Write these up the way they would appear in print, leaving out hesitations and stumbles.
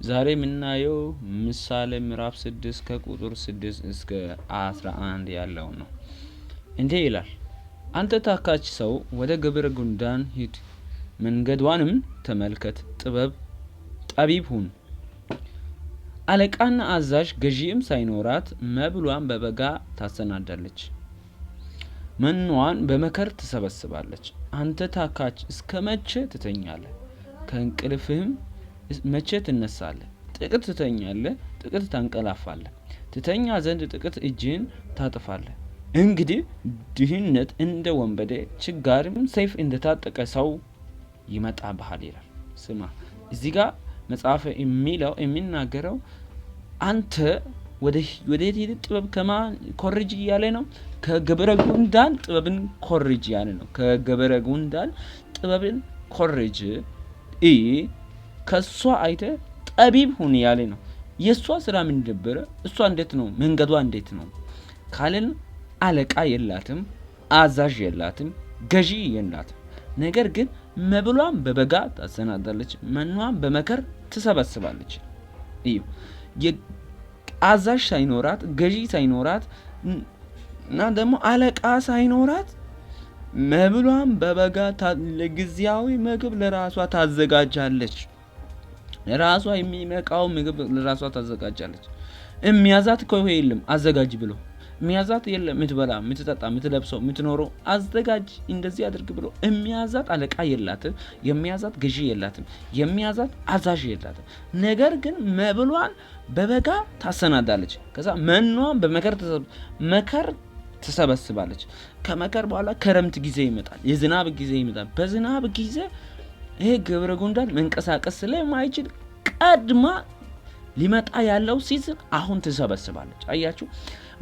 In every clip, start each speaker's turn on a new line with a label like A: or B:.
A: ዛሬ የምናየው ምሳሌ ምዕራፍ 6 ከቁጥር 6 እስከ 11 ያለው ነው። እንዲህ ይላል፣ አንተ ታካች ሰው ወደ ግብረ ጉንዳን ሂድ፣ መንገዷንም ተመልከት፣ ጥበብ ጠቢብ ሁን። አለቃና አዛዥ ገዢም ሳይኖራት መብሏን በበጋ ታሰናዳለች፣ መኖዋን በመከር ትሰበስባለች። አንተ ታካች እስከ መቼ ትተኛለህ? ከእንቅልፍህም መቼ ትነሳለህ? ጥቂት ትተኛለህ፣ ጥቂት ታንቀላፋለህ። ትተኛ ዘንድ ጥቂት እጅህን ታጥፋለህ። እንግዲህ ድህነት እንደ ወንበዴ ችጋርም ሰይፍ እንደታጠቀ ሰው ይመጣብሃል ይላል። ስማ፣ እዚህ ጋር መጽሐፍ የሚለው የሚናገረው አንተ ወደ የት ሂድ፣ ጥበብ ከማን ኮርጅ እያለ ነው? ከግብረ ጉንዳን ጥበብን ኮርጅ እያለ ነው። ከግብረ ጉንዳን ጥበብን ኮርጅ፣ ከእሷ አይተ ጠቢብ ሁን እያለ ነው። የእሷ ስራ ምን ነበረ? እሷ እንዴት ነው መንገዷ እንዴት ነው ካልን፣ አለቃ የላትም፣ አዛዥ የላትም፣ ገዢ የላትም። ነገር ግን መብሏን በበጋ ታሰናዳለች፣ መኗን በመከር ትሰበስባለች። እዩ፣ አዛዥ ሳይኖራት፣ ገዢ ሳይኖራት እና ደግሞ አለቃ ሳይኖራት መብሏን በበጋ ለጊዜያዊ ምግብ ለራሷ ታዘጋጃለች። ለራሷ የሚበቃው ምግብ ለራሷ ታዘጋጃለች። የሚያዛት እኮ የለም፣ አዘጋጅ ብሎ የሚያዛት የለም። የምትበላ፣ የምትጠጣ፣ የምትለብሰው፣ የምትኖረው አዘጋጅ፣ እንደዚህ አድርግ ብሎ የሚያዛት አለቃ የላትም። የሚያዛት ገዢ የላትም። የሚያዛት አዛዥ የላትም። ነገር ግን መብሏን በበጋ ታሰናዳለች። ከዛ መኗን በመከር መከር ትሰበስባለች። ከመከር በኋላ ክረምት ጊዜ ይመጣል። የዝናብ ጊዜ ይመጣል። በዝናብ ጊዜ ይሄ ግብረ ጉንዳን መንቀሳቀስ ስለማይችል ቀድማ ሊመጣ ያለው season አሁን ትሰበስባለች። አያችሁ፣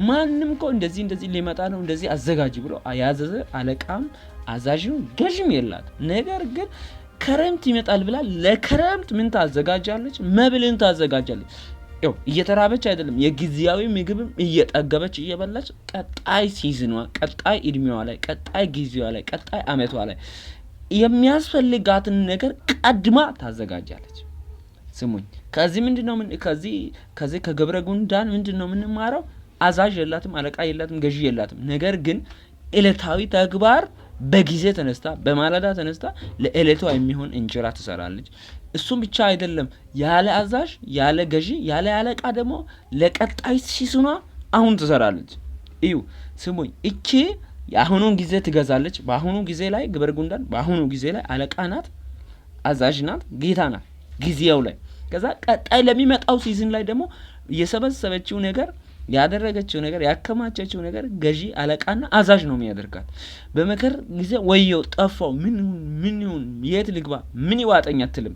A: ማንም እኮ እንደዚህ እንደዚህ ሊመጣ ነው፣ እንደዚህ አዘጋጅ ብሎ ያዘዘ አለቃም አዛዥም ገዥም የላት። ነገር ግን ክረምት ይመጣል ብላ ለክረምት ምን ታዘጋጃለች? መብልን ታዘጋጃለች። ያው እየተራበች አይደለም፣ የጊዜያዊ ምግብም እየጠገበች እየበላች ቀጣይ season ኗ፣ ቀጣይ እድሜዋ ላይ፣ ቀጣይ ጊዜዋ ላይ፣ ቀጣይ አመቷ ላይ የሚያስፈልጋትን ነገር ቀድማ ታዘጋጃለች። ስሙኝ፣ ከዚህ ምንድነው ከዚህ ከዚህ ከግብረ ጉንዳን ምንድነው የምንማረው? አዛዥ የላትም፣ አለቃ የላትም፣ ገዢ የላትም። ነገር ግን እለታዊ ተግባር በጊዜ ተነስታ፣ በማለዳ ተነስታ ለእለቷ የሚሆን እንጀራ ትሰራለች። እሱም ብቻ አይደለም፣ ያለ አዛዥ፣ ያለ ገዢ፣ ያለ አለቃ ደግሞ ለቀጣይ season ኗ አሁን ትሰራለች። እዩ፣ ስሙኝ፣ እቺ የአሁኑን ጊዜ ትገዛለች። በአሁኑ ጊዜ ላይ ግብረ ጉንዳን በአሁኑ ጊዜ ላይ አለቃ ናት፣ አዛዥ ናት፣ ጌታ ናት ጊዜው ላይ። ከዛ ቀጣይ ለሚመጣው season ላይ ደግሞ የሰበሰበችው ነገር፣ ያደረገችው ነገር፣ ያከማቸችው ነገር ገዢ፣ አለቃና አዛዥ ነው የሚያደርጋት። በመከር ጊዜ ወየው ጠፋው፣ ምን ምን ይሁን፣ የት ልግባ፣ ምን ይዋጠኝ አትልም።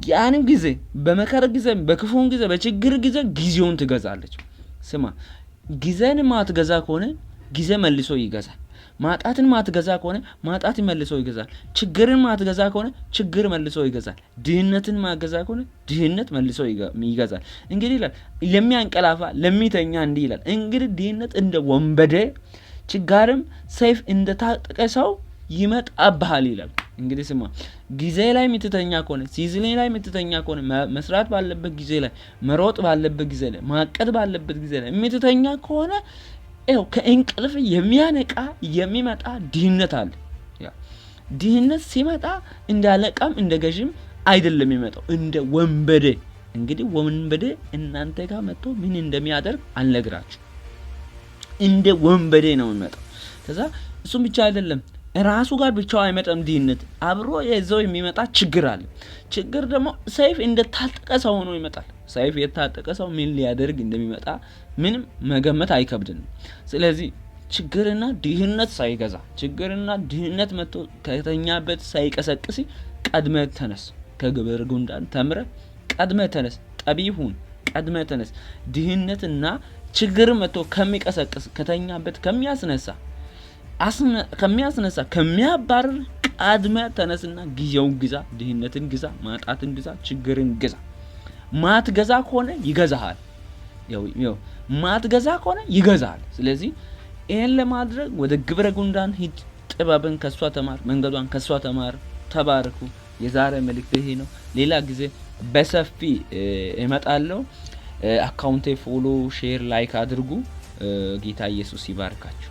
A: ያንም ጊዜ በመከር ጊዜ፣ በክፉን ጊዜ፣ በችግር ጊዜ ጊዜውን ትገዛለች። ስማ፣ ጊዜን ማትገዛ ከሆነ ጊዜ መልሶ ይገዛል። ማጣትን ማትገዛ ከሆነ ማጣት መልሶ ይገዛል። ችግርን ማትገዛ ከሆነ ችግር መልሶ ይገዛል። ድህነትን ማትገዛ ከሆነ ድህነት መልሶ ይገዛል። እንግዲህ ይላል፣ ለሚያንቀላፋ ለሚተኛ እንዲህ ይላል። እንግዲህ ድህነት እንደ ወንበዴ ችጋርም ሰይፍ እንደ ታጠቀ ሰው ይመጣብሃል ይላል። እንግዲህ ስማ፣ ጊዜ ላይ የምትተኛ ከሆነ፣ season ላይ የምትተኛ ከሆነ፣ መስራት ባለበት ጊዜ ላይ፣ መሮጥ ባለበት ጊዜ ላይ፣ ማቀድ ባለበት ጊዜ ላይ የምትተኛ ከሆነ ይኸው ከእንቅልፍ የሚያነቃ የሚመጣ ድህነት አለ። ድህነት ሲመጣ እንደ አለቃም እንደ ገዥም አይደለም የሚመጣው፣ እንደ ወንበዴ። እንግዲህ ወንበዴ እናንተ ጋር መጥቶ ምን እንደሚያደርግ አልነግራችሁ። እንደ ወንበዴ ነው የሚመጣው። ከዛ እሱም ብቻ አይደለም፣ ራሱ ጋር ብቻው አይመጣም። ድህነት አብሮ የዘው የሚመጣ ችግር አለ። ችግር ደግሞ ሰይፍ እንደታጠቀ ሰው ሆኖ ይመጣል። ሰይፍ የታጠቀ ሰው ምን ሊያደርግ እንደሚመጣ ምንም መገመት አይከብድንም። ስለዚህ ችግርና ድህነት ሳይገዛ፣ ችግርና ድህነት መጥቶ ከተኛበት ሳይቀሰቅስ ቀድመ ተነስ። ከግብር ጉንዳን ተምረ ቀድመ ተነስ። ጠቢብ ሁን፣ ቀድመ ተነስ። ድህነትና ችግር መጥቶ ከሚቀሰቅስ፣ ከተኛበት ከሚያስነሳ፣ ከሚያባርር ቀድመ ተነስና ጊዜውን ግዛ፣ ድህነትን ግዛ፣ ማጣትን ግዛ፣ ችግርን ግዛ። ማትገዛ ከሆነ ይገዛሃል። ያው ማትገዛ ከሆነ ይገዛሃል። ስለዚህ ይሄን ለማድረግ ወደ ግብረ ጉንዳን ሂድ። ጥበብን ከሷ ተማር፣ መንገዷን ከሷ ተማር። ተባረኩ። የዛሬ መልእክት ይሄ ነው። ሌላ ጊዜ በሰፊ እመጣለሁ። Account ኤ follow፣ share፣ like አድርጉ። ጌታ ኢየሱስ ይባርካችሁ።